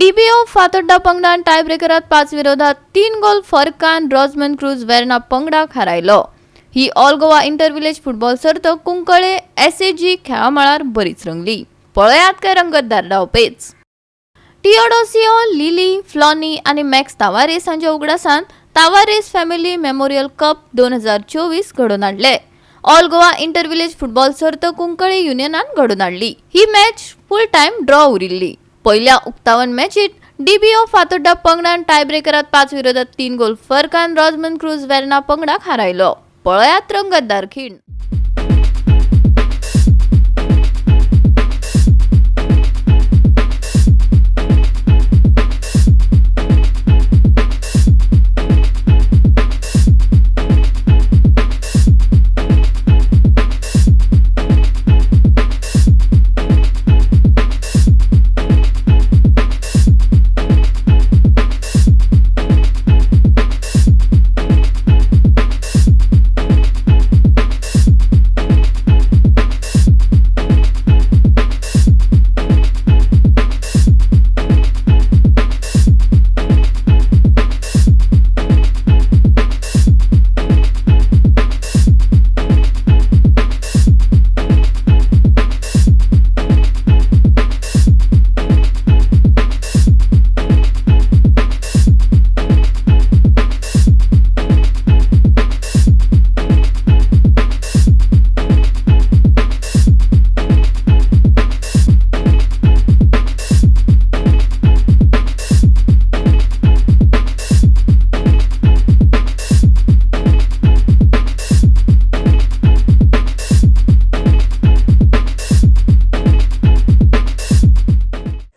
DBO Fatorda पंगडान टायब्रेकरात 5 विरोधात 3 गोल फरकान रॉजमन क्रूज वेर्ना पंगडाक हारायलो. ही all Goa inter village football सर्त कुंकळे एसएजी खेळामळार बरीच रंगली. पळयात काय रंगतदार डावपेच. टिओडोसिओ, लिली, फ्लॉनी आणि मॅक्स तावारेस हांच्या उगडासान तावारेस फॅमिली मेमोरियल कप 2024 घडोवन हाडले. All Goa inter village football सर्त कुंकळी युनियनान घडोवन हाडली. ही मॅच फुल टायम ड्रॉ उरिल्ली. पयल्या उक्तावण मॅचीत डीबीओ फातोड्डा पंगडान टायब्रेकरात 5 विरोधात 3 गोल फरकान रॉजमन क्रूज वेर्ना पंगडाक हारायलो. पळयात रंगतदार खीण.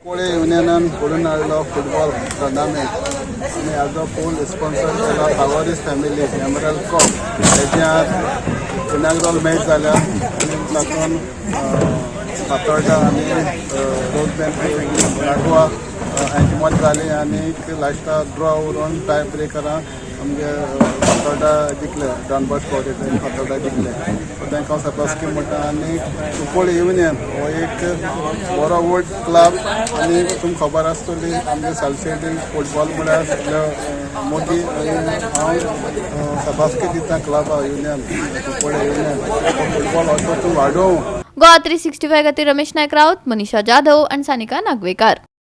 कुंकळे युनियनान घडून हाडलो फुटबॉल टुर्नामेंट आनी हाजो फूल स्पॉन्सर केला तावारीस फॅमिली मेमोरियल कप. हेजी आज इनाग्रल मॅच जाल्या आनी तातूंत फातोर्डा आनी रोजबॅन नागवा हांची मॅच जाली आनी लास्टाक ड्रॉ उरून टाय ब्रेकरां आमगे फातोर्डा जिखले. डॉन बॉस्को फातोर्डा जिखले. सो तांकां हांव शाबासकी म्हणटा. आनी कुंकळी युनियन हो एक बरो व्हड क्लब आनी तुमकां खबर आसतली, आमगे सालसेटी फुटबॉल म्हळ्यार सगळे मोदी. आनी हांव शाबासकी दिता क्लबा युनियन, कुंकळी युनियन फुटबॉल असो तूं वाडोवं. गोवा 365 खातीर रमेश नायक राऊत, मनीषा जाधव आणि सानिका नागवेकार.